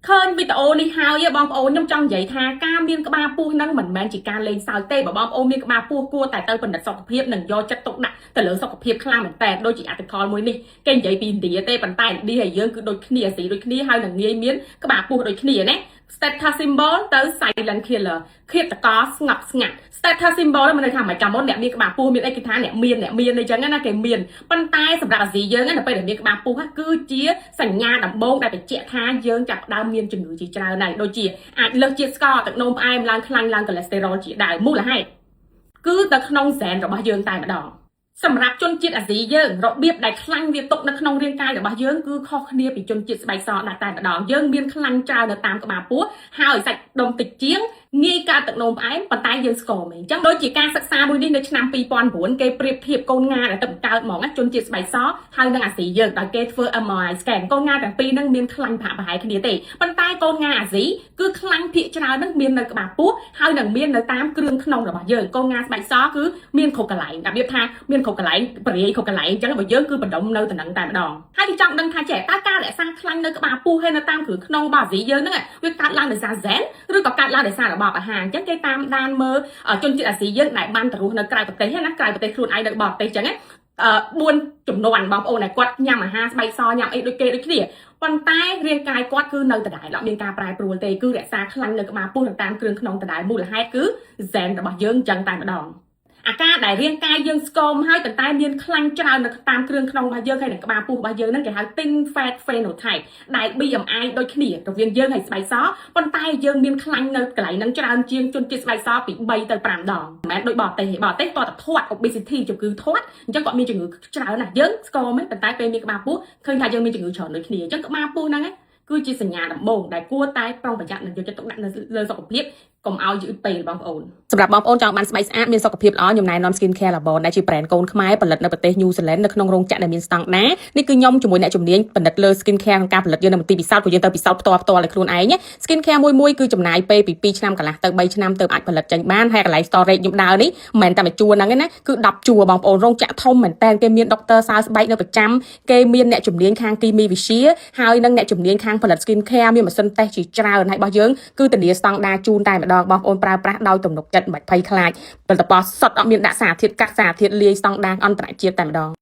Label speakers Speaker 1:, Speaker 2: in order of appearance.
Speaker 1: ឃើញវីដេអូនេះហើយបងប្អូនខ្ញុំចង់និយាយថាការមានក្បាលពោះហ្នឹងមិនមែនជាការលេងសើចទេបើបងប្អូនមានក្បាលពោះគួរតែទៅពិនិត្យសុខភាពនិងយកចិត្តទុកដាក់ទៅលើសុខភាពខ្លាំងមែនតើដូចជាអតិថិមួយនេះគេនិយាយពីឥណ្ឌាទេប៉ុន្តែឥណ្ឌាហើយយើងគឺដូចគ្នាអាស៊ីដូចគ្នាហើយនឹងងាយមានក្បាលពោះដូចគ្នាណា status symbol ទៅ silent killer ឃាតករស្ងប់ស្ងាត់ status symbol ហ្នឹងមានន័យថាមិនចាំមុនអ្នកមានក្បាលពោះមានអីគេថាអ្នកមានអ្នកមានអីចឹងណាគេមានប៉ុន្តែសម្រាប់អាស៊ីយើងនៅពេលដែលមានក្បាលពោះគឺជាសញ្ញាដំបូងដែលបញ្ជាក់ថាយើងចាប់ផ្ដើមមានជំងឺជាច្រើនហើយដូចជាអាចលើសជាតិស្ករទឹកនោមផ្អែមឡើងខ្លាញ់ឡើងកូលេស្តេរ៉ុលជាដើមមូលហេតុគឺនៅក្នុងហ្សែនរបស់យើងតែម្ដងសម្រាប់ជនជាតិអាស៊ីយើងរបៀបដែលខ្លាញ់វាទុកនៅក្នុងរាងកាយរបស់យើងគឺខុសគ្នាពីជនជាតិស្បែកសដែរតែម្ដងយើងមានខ្លាញ់ច្រើននៅតាមក្បាលពោះហើយសាច់ដុំតិចជាងងាយកើតទឹកនោមផ្អែមប៉ុន្តែយើងស្គមឯងអញ្ចឹងដូចជាការសិក្សាមួយនេះនៅឆ្នាំ2009គេប្រៀបធៀបកូនង៉ាដែលទៅបង្កើតហ្មងណាជនជាតិស្បែកសហើយនិងអាស៊ីយើងដោយគេធ្វើ MRI scan កូនង៉ាទាំងពីរហ្នឹងមានខ្លាញ់ប្រហាក់ប្រហែលគ្នាទេប៉ុន្តែកូនង៉ាអាស៊ីគឺខ្លាញ់ភាគច្រើនហ្នឹងមាននៅក្បាលពោះហើយនឹងមាននៅតាមគ្រឿងក្នុងរបស់យើងកូនង៉ាស្បែកសគឺមានគ្រប់កន្លែងរបៀបថាមានគ្រប់កន្លែងបរិយាយគ្រប់កន្លែងអញ្ចឹងបើយើងគឺបណ្ដុំនៅតំណឹងតែម្ដងហើយគេចង់ដឹងថាចេះតើការរក្សាខ្លាញ់នៅក្បាលពោះហើយនៅតាមគ្រឿងក្នុងរបស់អាស៊ីយើងហ្នឹងវាកើតឡើងដោយសារហ្សែនឬក៏កើតឡើងដោយសាររបបអាហារអញ្ចឹងគេតាមដានមើលជនជាតិអាស៊ីយើងដែលបានទៅរស់នៅក្រៅប្រទេសណាក្រៅប្រទេសខ្លួនឯងនៅបរទេសអញ្ចឹងណា4ចំនួនបងប្អូនដែលគាត់ញ៉ាំអាហារស្បែកសញ៉ាំអីដូចគេដូចគ្នាប៉ុន្តែរាងកាយគាត់គឺនៅដដែលអត់មានការប្រែប្រួលទេគឺរក្សាខ្លាញ់នៅក្បាលពោះនិងតាមគ្រឿងក្នុងដដែលមូលហេតុគឺហ្សែនរបស់យើងអញ្ចឹងតែម្ដងអាការដែលរាងកាយយើងស្គមហើយប៉ុន្តែមានខ្លាញ់ច្រើននៅតាមគ្រឿងក្នុងរបស់យើងហើយនិងក្បាលពោះរបស់យើងហ្នឹងគេហៅ thin fat phenotype ដែល BMI ដូចគ្នារវាងយើងហើយស្បែកសប៉ុន្តែយើងមានខ្លាញ់នៅកន្លែងហ្នឹងច្រើនជាងជនជាតិស្បែកសពី3ទៅ5ដងមិនមែនដូចបរទេសទេបរទេសតតែធាត់ obesity ជំងឺធាត់អញ្ចឹងគាត់មានជំងឺច្រើនណាស់យើងស្គមទេប៉ុន្តែពេលមានក្បាលពោះឃើញថាយើងមានជំងឺច្រើនដូចគ្នាអញ្ចឹងក្បាលពោះហ្នឹងគឺជាសញ្ញាដំបូងដែលគួរតែប្រុងប្រយ័ត្ននិងយកចិត្តទុកដាក់នៅលើសុខភាពកុំឲ្យយឺតពេលបងប្អូនសម្រាប់បងប្អូនចង់បានស្បែកស្អាតមានសុខភាពល្អខ្ញុំណែនាំ Skin Care Labon ដែលជា brand កូនខ្មែរផលិតនៅប្រទេស New Zealand នៅក្នុងរោងចក្រដែលមានស្តង់ដារនេះគឺខ្ញុំជាមួយអ្នកជំនាញផលិតលើ Skin Care ក្នុងការផលិតយើងនៅមន្ទីរពិសោធន៍ព្រោះយើងទៅពិសោធន៍ផ្ទាល់ផ្ទាល់ឲ្យខ្លួនឯង Skin Care មួយមួយគឺចំណាយពេលពី2ឆ្នាំកន្លះទៅ3ឆ្នាំទៅអាចផលិតចេញបានហើយកន្លែង storage ខ្ញុំដើរនេះមិនមែនតែមួយជួរហ្នឹងទេណាគឺ10ជួរបងប្អូនរោងចក្រធំមែនតើគេមានដុកទ័រសើស្បែកនៅប្រចាំគេមានអ្នកជំនាញខាងគីមីវិទ្យាហើយនិងអ្នកជំនាញខាងផលិត Skin Care មានម៉ាស៊ីនតេស្តជាច្រើនហើយរបស់យើងគឺធានាស្តង់ដារជូនតែម្ដងបងប្អូនប្រើប្រាស់ដោយទំនុកចិត្តមិនបាច់ភ័យខ្លាចផលិតផលសុទ្ធអត់មានដាក់សារធាតុកាត់សារធាតុលាយស្តង់ដារអន្តរជាតិតែម្ដង។